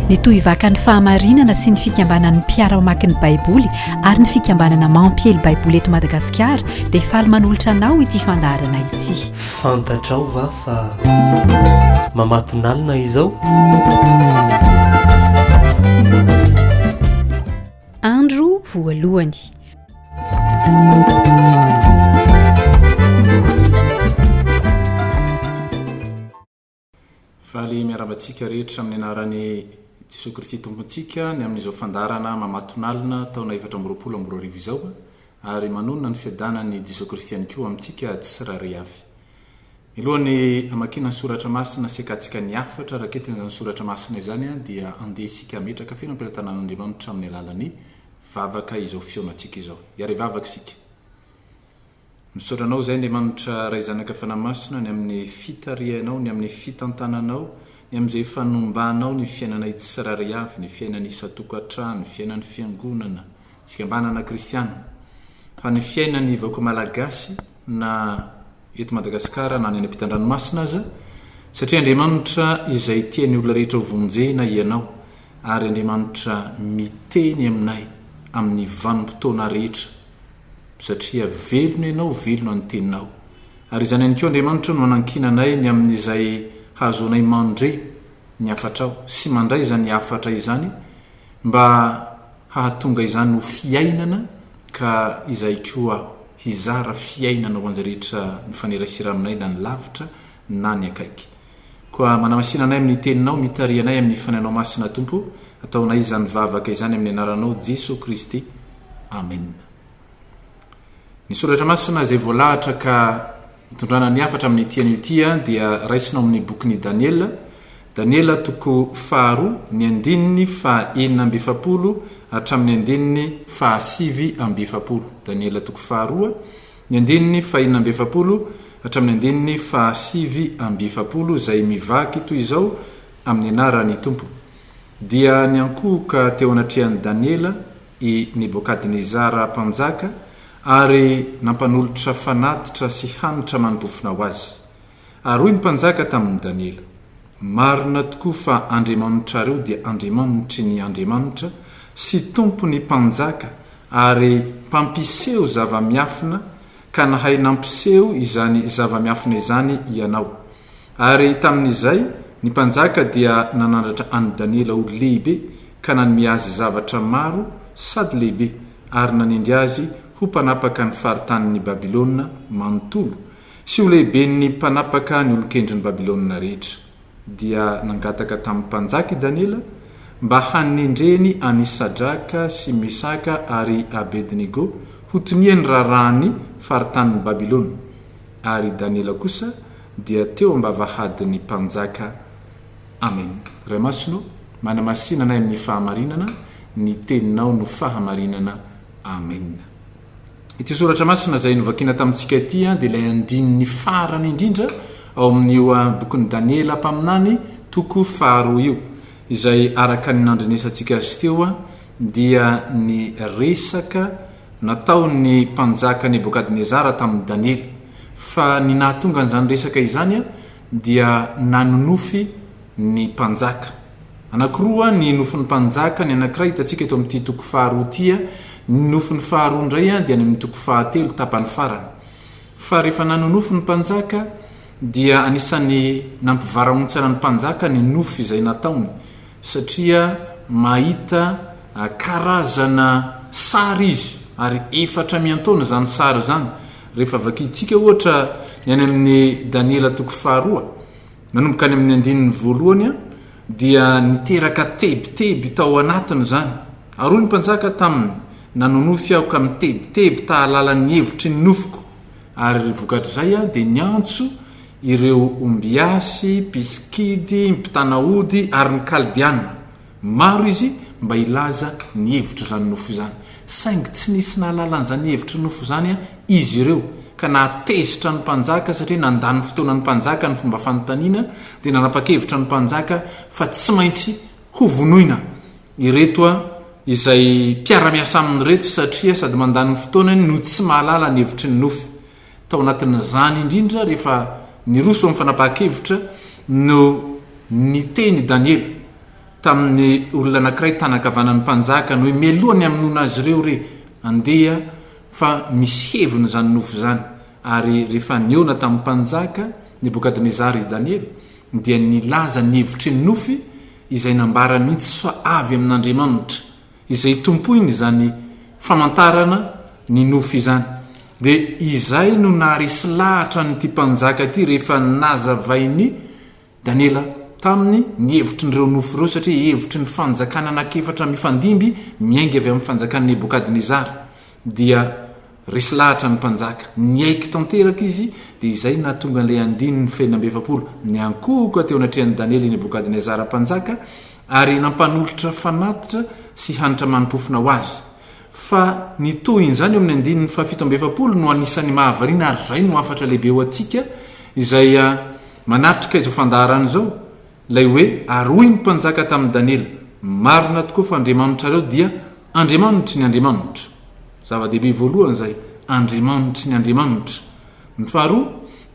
Ny Tohivakan'ny Fahamarinana sy ny Fikambanan'ny Mpiara-mamaky ny Baiboly ary ny Fikambanana Mampiely Baiboly eto Madagasikara dia faly manolotra anao ity fandaharana ity. Fantatrao va fa mamatonalina izao? Andro voalohany. Faly miarahaba antsika rehetra amin'ny anaran'i Jesoa Kristy Tompontsika ny amin'izao fandaharana mamatonalina taona 2024 izao ary manonona ny fiadanan'i Jesoa Kristy ihany koa amintsika tsirairay avy. Mialohan'ny hamakiana ny soratra masina sy hakatsika ny hafatra raketin'izany soratra masina izany dia andeha isika hametraka feno am-pelatanan'Andriamanitra amin'ny alalan'ny vavaka izao fihaonantsika izao. Hiara-hivavaka isika. Misaotra Anao izay Andriamanitra Ray Zanaka Fanahy Masina ny amin'ny fitarihanao, ny amin'ny fitantananao, ny amin'izay fanombanao ny fiainanay tsirairay avy, ny fiainan'ny isan-tokantrano, ny fiainan'ny fiangonana, fikambanana kristiana, fa ny fiainan'ny vahoaka malagasy na eto Madagasikara na any ampitan-dranomasina aza, satria Andriamanitra izay tia ny olona rehetra ho vonjena Ianao, ary Andriamanitra miteny aminay amin'ny vanim-potoana rehetra. Satria velona Ianao, velona ny Teninao. Ary izany ihany koa, Andriamanitra, no anankinanay ny amin'izay hahazoanay mandre ny hafatrao, sy mandray izany hafatra izany, mba hahatonga izany ho fiainana, ka izahay koa hizara fiainana ho an'izay rehetra mifanerasera aminay na ny lavitra na ny akaiky. Koa manamasina anay amin'ny Teninao, mitariha anay amin'ny Fanahinao Masina, Tompo, ataonay izany vavaka izany amin'ny Anaranao, Jesoa Kristy. Amena. Ny Soratra Masina izay voalahatra ka itondrana ny hafatra amin'ity anio ity dia raisina ao amin'ny bokin'i Daniela, Daniela toko faharoa, ny andininy faha-46 hatramin'ny andininy faha-49. Daniela toko faharoa, Ny andininy fahenina amby efapolo hatramin'ny andininy fahasivy amby efapolo izay mivaky toy izao amin'ny anaran'ny Tompo. Dia niankohoka teo anatrehan'i Daniela i Nebokadnezara mpanjaka ary nampanolotra fanatitra sy hanitra mani-pofona ho azy. Ary hoy ny mpanjaka tamin'i Daniela, Marina tokoa fa Andriamanitrareo dia Andriamanitry ny andriamanitra sy Tompon'ny mpanjaka ary mpampiseho zava-miafina, ka nahay nampiseho izany zava-miafina izany ianao. Ary tamin'izay ny mpanjaka dia nanandratra an'i Daniela ho lehibe ka nanome azy zavatra maro sady lehibe, ary nanendry azy ho mpanapaka ny faritanin'i Babylona manontolo sy ho lehiben'ny mpanapaka ny olon-kendrin'i Babylona rehetra. Dia nangataka tamin'ny mpanjaka i Daniela mba hanendreny an'i Sadraka sy Mesaka ary Abednego ho tonian'ny raharahan'ny faritanin'i Babylona, ary i Daniela kosa dia teo am-bavahadin'ny mpanjaka. Amena. Ray Masina ô, manamasina anay amin'ny fahamarinana, ny Teninao no fahamarinana. Amena. Ity soratra masina izay novakiana tamintsika ity dia ilay andininy farany indrindra ao amin'io bokin'i Daniela mpaminany toko faharoa io, izay araka ny nandrenesantsika azy teo dia ny resaka nataon'ny mpanjaka Nebokadnezara tamin'i Daniela. Fa ny nahatonga an'izany resaka izany dia nanonofy ny mpanjaka. Anankiroa ny nofin'ny mpanjaka, ny anankiray hitantsika eto amin'ity toko faharoa ity, ny nofiny faharoa indray dia any amin'ny toko fahatelo, tapany farany. Fa rehefa nanonofy ny mpanjaka dia anisan'ny nampivarahontsana ny mpanjaka ny nofy izay nataony, satria mahita karazana sary izy, ary efatra miantaona izany sary izany. Rehefa vakintsika ohatra ny any amin'ny Daniela toko faharoa, Nanomboka any amin'ny andininy voalohany dia niteraka tebiteby tao anatiny izany. Ary hoy ny mpanjaka taminy, Nanonofy aho ka mitebiteby tahalala ny hevitry ny nofiko. Ary vokatr'izay dia niantso ireo ombiasy, mpisikidy, mpitana ody ary ny Kaldeana. Maro izy mba hilaza ny hevitr'izany nofo izany. Saingy tsy nisy nahalala an'izany hevitry ny nofo izany izy ireo, ka nahatezitra ny mpanjaka, satria nandany fotoana ny mpanjaka ny fomba fanontaniana, dia nanapa-kevitra ny mpanjaka fa tsy maintsy hovonoina ireto izay mpiara-miasa aminy ireto, satria sady mandany ny fotoanany no tsy mahalala ny hevitry ny nofy. Tao anatin'izany indrindra, rehefa niroso amin'ny fanapahan-kevitra, no niteny i Daniela. tamin'ny olona anankiray tanan-kavanan'ny mpanjaka ny hoe mialoha ny hamonoana azy ireo re andeha fa misy heviny izany nofy izany. Ary rehefa nihaona tamin'ny mpanjaka Nebokadnezara i Daniela dia nilaza ny hevitry ny nofy izay nambarany mihitsy fa avy amin'Andriamanitra izay tompoiny izany famantarana ny nofy izany. Dia izay no naharesy lahatra an'ity mpanjaka ity rehefa nazavain'i Daniela taminy ny hevitrin'ireo nofy ireo satria hevitry ny fanjakana anankiefatra mifandimby miainga avy amin'ny fanjakan'i Nebokadnezara. Dia resy lahatra ny mpanjaka. Niaiky tanteraka izy, dia izay nahatonga an'ilay andininy fahenina amby 40, Niankohoka teo anatrehan'i Daniela i Nebokadnezara mpanjaka ary nampanolotra fanatitra sy hanitra mani-pofona ho azy. Fa ny tohin'izany eo amin'ny andininy fahafito amby 40 no anisan'ny mahavariana ary izay no hafatra lehibe ho antsika izay Manatrika izao fandaharana izao, ilay hoe, Ary hoy ny mpanjaka tamin'i Daniela, Marina tokoa fa Andriamanitrareo dia Andriamanitry ny andriamanitra. Zava-dehibe voalohany izay, Andriamanitry ny andriamanitra. Ny faharoa,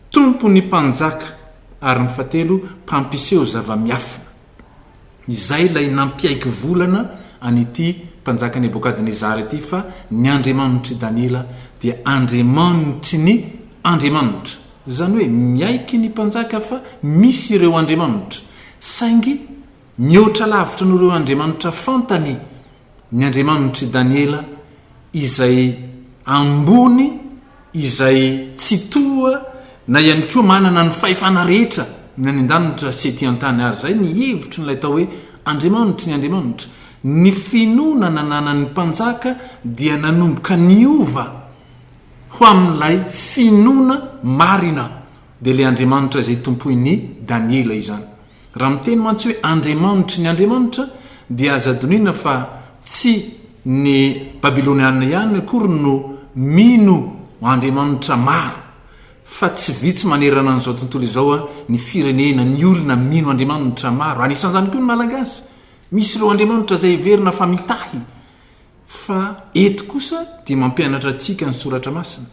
Tompon'ny mpanjaka. Ary ny fahatelo, Mpampiseho zava-miafina. Izay ilay nampiaiky volana an'ity mpanjaka Nebokadnezara ity fa ny Andriamanitr'i Daniela dia Andriamanitry ny andriamanitra. Izany hoe miaiky ny mpanjaka fa misy ireo andriamanitra, saingy mihoatra lavitra noho ireo andriamanitra fantany ny Andriamanitr'i Daniela izay ambony, izay Tsitoha na ihany koa manana ny fahefana rehetra ny any an-danitra sy ety an-tany ary izay ny hevitry ny ilay atao hoe Andriamanitry ny andriamanitra. Ny finoana nananan'ny mpanjaka dia nanomboka niova ho amin'ilay finoana marina, dia ilay Andriamanitra izay tompoin'i Daniela izany. Raha miteny mantsy hoe Andriamanitry ny andriamanitra dia aza adinoina fa tsy ny Babyloniana ihany akory no mino andriamanitra maro fa tsy vitsy manerana an'izao tontolo izao ny firenena, ny olona mino andriamanitra maro, anisan'izany koa ny Malagasy. Misy ireo andriamanitra izay heverina fa mitahy fa eto kosa dia mampianatra antsika ny Soratra Masina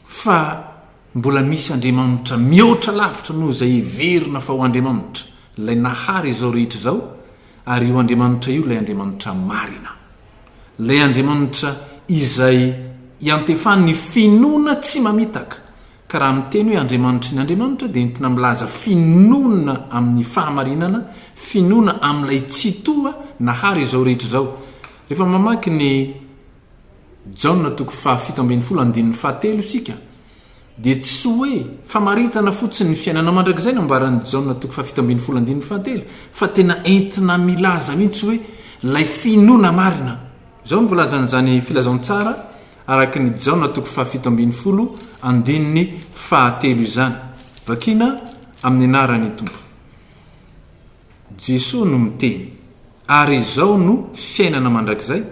fa Mbola misy Andriamanitra mihoatra lavitra noho izay heverina fa ho Andriamanitra, ilay nahary izao rehetra izao, ary io Andriamanitra io ilay Andriamanitra marina. Ilay Andriamanitra izay iantefan'ny finoana tsy mamitaka. Ka raha miteny hoe Andriamanitry ny andriamanitra dia entina milaza finoana amin'ny fahamarinana, finoana amin'ilay Tsitoha nahary izao rehetra izao. Rehefa mamaky ny. Jaona toko faha 17 andininy fahatelo isika, dia tsy hoe famaritana fotsiny ny fiainana mandrakizay no ambaran'i Jaona toko faha 17 andininy fahatelo, fa tena entina milaza mihitsy hoe ilay finoana marina. Izao no voalazan'izany filazantsara araka ny Jaona toko faha 17 andininy fahatelo izany. Vakina amin'ny anaran'ny Tompo. Jesoa no miteny, Ary izao no fiainana mandrakizay,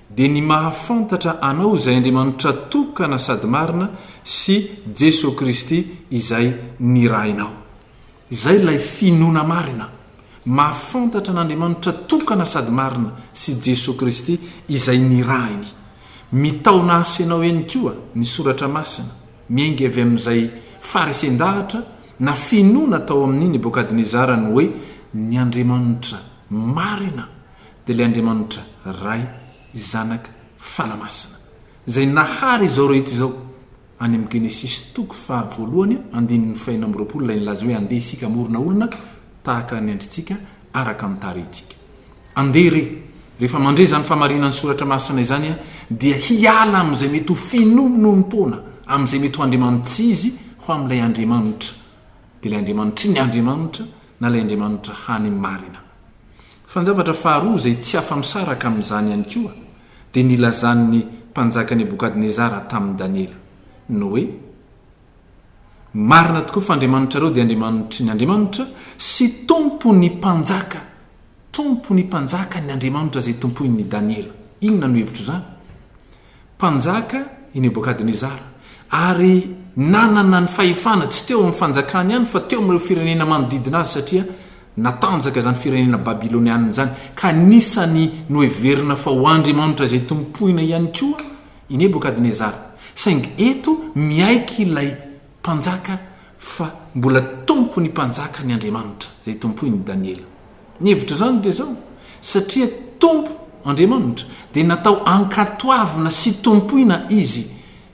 dia ny mahafantatra Anao izay Andriamanitra tokana sady marina sy Jesoa Kristy izay nirahinao. Izay ilay finoana marina, mahafantatra an'Andriamanitra tokana sady marina sy Jesoa Kristy izay nirahiny. Mitaona ahy sy ianao ihany koa ny Soratra Masina, miainga avy amin'izay faharesen-dahatra na finoana tao amin'i Nebokadnezara ny hoe ny Andriamanitra marina dia ilay Andriamanitra Ray, Zanaka, Fanahy Masina, izay nahary izao rehetra izao, any amin'ny Genesisy toko faha voalohany andininy faha 26 ilay nilaza hoe andeha isika hamorona olona tahaka ny endritsika araka ny tarehintsika. Andeha re, rehefa mandre izany fahamarinan'ny Soratra Masina izany dia hiala amin'izay mety ho finoanoam-poana, amin'izay mety ho andriamani-tsy izy, ho amin'ilay Andriamanitra, dia ilay Andriamanitry ny andriamanitra, na ilay Andriamanitra hany marina. Fa ny zavatra faharoa izay tsy afa-misaraka amin'izany ihany koa, dia ny nilazan'ny mpanjaka Nebokadnezara tamin'i Daniela, ny hoe, Marina tokoa fa Andriamanitrareo dia Andriamanitry ny andriamanitra sy Tompon'ny mpanjaka. Tompon'ny mpanjaka ny Andriamanitra izay tompoin'i Daniela. Inona no hevitr'izany? Mpanjaka i Nebokadnezara, ary nanana ny fahefana tsy teo amin'ny fanjakany ihany fa teo amin'ireo firenena manodidina azy satria natanjaka izany firenena babylonianina izany, ka anisan'ny noheverina fa ho andriamanitra izay tompoina ihany koa i Nebokadnezara. Saingy eto miaiky ilay mpanjaka fa mbola Tompon'ny mpanjaka ny Andriamanitra izay tompoin'i Daniela. Ny hevitr'izany dia izao, Satria Tompo Andriamanitra dia natao ankatoavina sy tompoina Izy.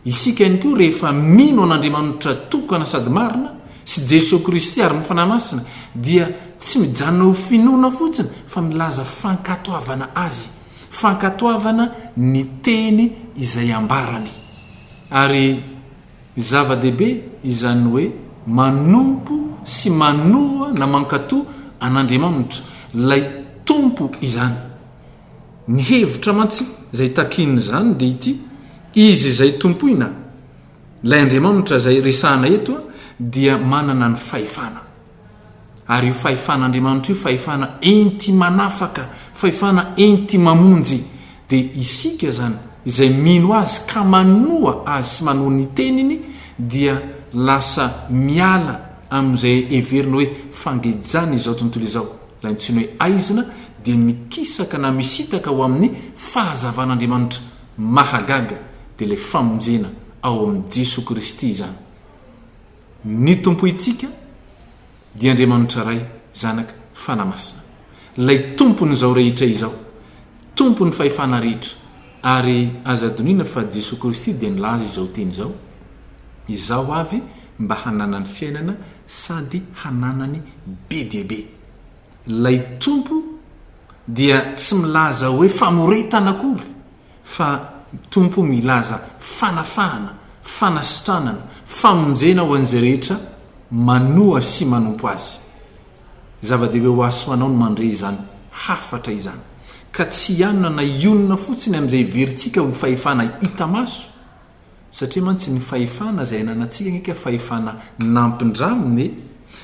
Isika ihany koa rehefa mino an'Andriamanitra tokana sady marina, sy Jesoa Kristy ary ny Fanahy Masina, dia tsy mijanona ho finoana fotsiny fa milaza fankatoavana Azy, fankatoavana ny teny izay ambarany. Ary zava-dehibe izany hoe manompo sy manoa na mankatò an'Andriamanitra, ilay Tompo izany. Ny hevitra mantsy izay takian'izany dia ity, Izy izay tompoina, ilay Andriamanitra izay resahana eto dia manana ny fahefana. Ary io fahefan'Andriamanitra io fahefana enti-manafaka, fahefana enti-mamonjy. Dia isika izany izay mino Azy ka manoa Azy sy manoa ny teniny dia lasa miala amin'izay heverina hoe fangejana izao tontolo izao. Ilay antsoina hoe aizina dia mikisaka na misitaka ho amin'ny fahazavan'Andriamanitra mahagaga, dia ilay famonjena ao amin'i Jesoa Kristy izany. Ny Tompointsika dia Andriamanitra Ray, Zanaka, Fanahy Masina. Ilay Tompon'izao rehetra izao, Tompon'ny fahefana rehetra. Ary aza adinoina fa Jesoa Kristy dia nilaza izao teny izao, Izaho avy mba hananany fiainana sady hananany be dia be. Ilay Tompo dia tsy milaza hoe famoretana akory fa Tompo milaza fanafahana, fanasitranana, famonjena ho an'izay rehetra manoa sy manompo Azy. Zava-dehibe ho ahy sy ho anao ny mandre izany hafatra izany, ka tsy hianona na hionona fotsiny amin'izay heverintsika ho fahefana hita maso, Satria mantsy ny fahefana izay ananantsika ange ka fahefana nampindramina e!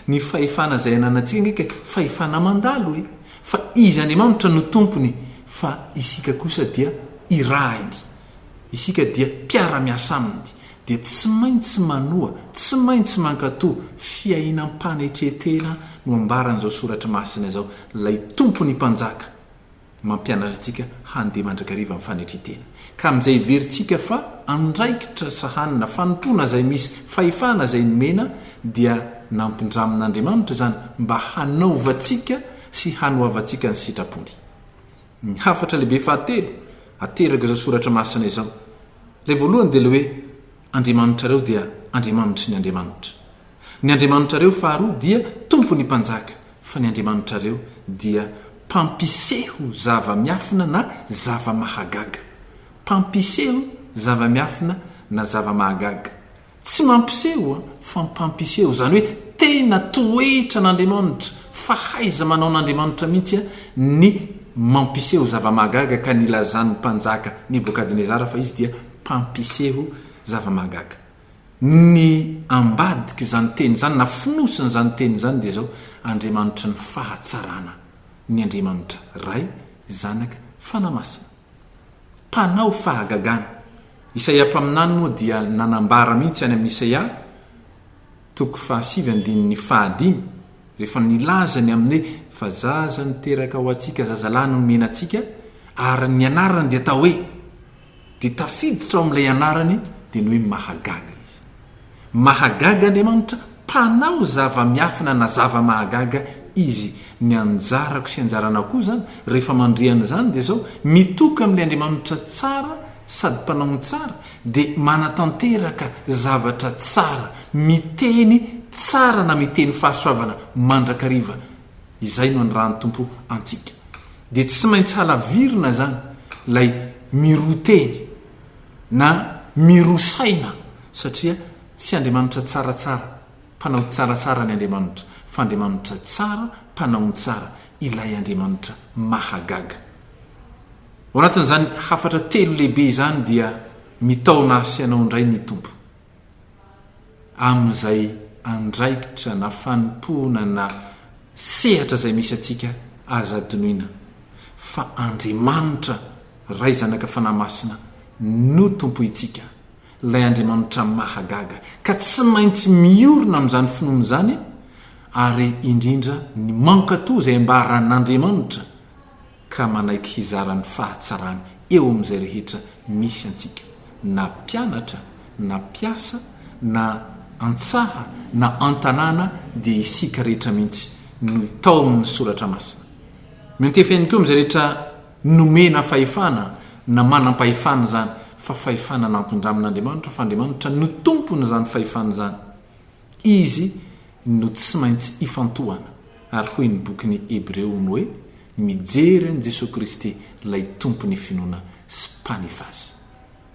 Ny fahefana izay ananantsika ange ka fahefana mandalo e! Fa Izy Andriamanitra no Tompony fa isika kosa dia irahiny. Isika dia mpiara-miasa Aminy. Dia tsy maintsy manoa, tsy maintsy mankatò, fiainam-panetren-tena no ambaran'izao Soratra Masina izao, Ilay Tompon'ny Mpanjaka. Mampianatra antsika handeha mandrakariva amin'ny fanetren-tena. Ka amin'izay heverintsika fa andraikitra sahanina, fanompoana izay misy fahefana izay nomena, dia nampindramin'Andriamanitra izany mba hanaovantsika sy hanoavantsika ny sitrapony. Ny hafatra lehibe fahatelo ateraka izao soratra masina izao. Ilay voalohany dia ilay hoe Andriamanitrareo dia Andriamanitry ny andriamanitra. Ny Andriamanitrareo faharoa dia Tompon'ny mpanjaka, fa ny Andriamanitrareo dia Mpampiseho zava-miafina na zava-mahagaga. Mpampiseho zava-miafina na zava-mahagaga. Tsy mampiseho an, fa mpampiseho. Izany hoe tena toetran'Andriamanitra, fahaiza-manaon'Andriamanitra mihitsy an, ny mampiseho zava-mahagaga ka nilazan'ny mpanjaka Nebokadnezara fa izy dia mpampiseho zava-mahagaga. Ny ambadik'izany teny izany na fonosin'izany teny izany dia izao, Andriamanitry ny fahatsarana ny Andriamanitra Ray, Zanaka, Fanahy Masina. Mpanao fahagagana. Isaia mpaminany moa dia nanambara mihitsy any amin'ny Isaia toko fahasivy andininy fahadimy, rehefa nilaza ny amin'ny hoe fa zaza niteraka ho antsika, zazalahy no nomena antsika, ary ny anarany dia atao hoe. Dia tafiditra ao amin'ilay anarany dia ny hoe mahagaga izy. Mahagaga Andriamanitra, mpanao zava-miafina na zava-mahagaga izy. Ny anjarako sy anjaranao koa izany, rehefa mandre an'izany dia izao, mitoky amin'ilay Andriamanitra tsara sady mpanao ny tsara, dia manatanteraka zavatra tsara, miteny tsara na miteny fahasoavana mandrakariva. Izay no anirahan'ny Tompo antsika. Dia tsy maintsy halavirina izany ilay miroa teny na miroa saina satria tsy Andriamanitra tsaratsara, mpanao tsaratsara ny Andriamanitra, fa Andriamanitra tsara, mpanao ny tsara, ilay Andriamanitra mahagaga. Ao anatin'izany hafatra telo lehibe izany dia mitaona ahy sy anao indray ny Tompo. amin'izay andraikitra na fanompoana na sehatra izay misy antsika aza adinoina fa Andriamanitra Ray Zanaka Fanahy Masina no Tompointsika, ilay Andriamanitra mahagaga ka tsy maintsy miorina amin'izany finoana izany ary indrindra ny mankatò izay ambaran'Andriamanitra ka manaiky hizara ny fahatsarany eo amin'izay rehetra misy antsika, na mpianatra, na mpiasa, na an-tsaha, na an-tanàna, dia isika rehetra mihitsy no taomin'ny Soratra Masina. Miantefa ihany koa amin'izay rehetra nomena fahefana na manam-pahefana izany, fa fahefana nampindramin'Andriamanitra, fa Andriamanitra no tompon'izany fahefana izany. Izy no tsy maintsy ifantohana, ary hoy ny bokin'ny Hebreo ny hoe, Mijery an'i Jesoa Kristy, ilay Tompon'ny finoana sy Mpanefa azy.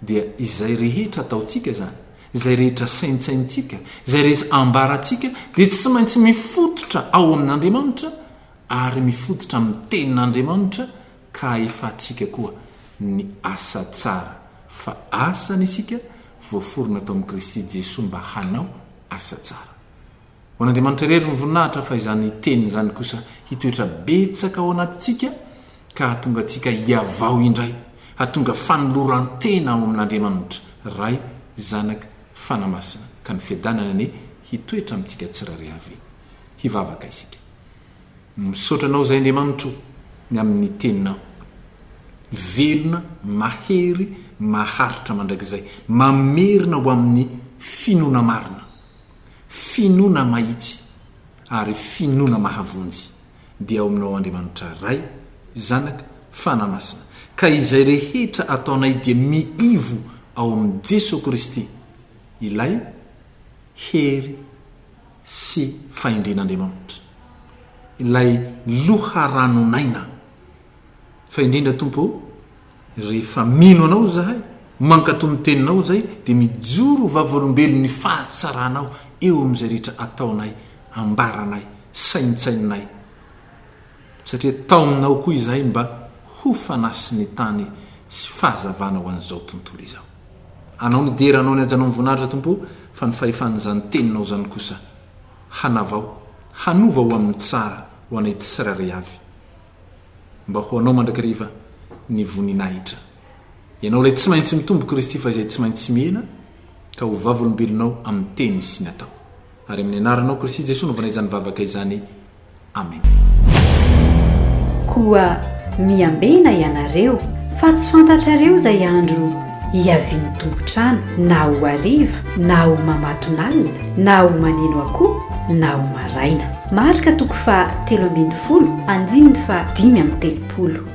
Dia izay rehetra ataontsika izany, izay rehetra saintsainintsika, izay rehetra ambarantsika dia tsy maintsy mifototra ao amin'Andriamanitra ary mifototra amin'ny Tenin'Andriamanitra ka ahefantsika koa ny asa tsara fa asany isika voaforona tao amin'i Kristy Jesoa mba hanao asa tsara. Ho an'Andriamanitra irery ny voninahitra fa izany Teniny izany kosa hitoetra betsaka ao anatintsika ka hahatonga antsika hihavao indray, hahatonga fanoloran-tena ao amin'Andriamanitra, Ray, Zanaka, Fanahy Masina, ka ny fiadanana anie hitoetra amintsika tsirairay avy. Hivavaka isika. Misaotra Anao izay Andriamanitro ny amin'ny Teninao. Velona, mahery, maharitra mandrakizay. Mamerina ho amin'ny finoana marina. Finoana mahitsy ary finoana mahavonjy dia ao aminao Andriamanitra Ray, Zanaka, Fanahy Masina. Ka izay rehetra ataonay dia miivo ao amin'i Jesoa Kristy, ilay hery sy fahendren'Andriamanitra, ilay loharanon'aina. Fa indrindra Tompo ô, rehefa mino Anao izahay, mankatò ny Teninao izahay, dia mijoro ho vavolombelon'ny fahatsaranao eo amin'izay rehetra ataonay, ambaranay, saintsaininay. Satria taominao koa izahay mba ho fanasin'ny tany sy fahazavana ho an'izao tontolo izao. Anao ny dera, Anao ny haja, Anao ny voninahitra Tompo ô, fa ny fahefan'izany Teninao izany kosa hanavao, hanova ho amin'ny tsara ho anay tsirairay avy. Mba ho Anao mandrakariva ny voninahitra. Ianao ilay tsy maintsy mitombo Kristy fa izay tsy maintsy mihena ka ho vavolombelonao amin'ny teny sy ny atao. Ary amin'ny anaranao Kristy Jesoa no anaovana izany vavaka izany. Amen. Koa miambena ianareo, fa tsy fantatrareo izay andro hiavian'ny tompon-trano, na ho hariva, na ho mamatonalina, na ho maneno akoho, na ho maraina. Marka toko faha 13, andininy faha 35.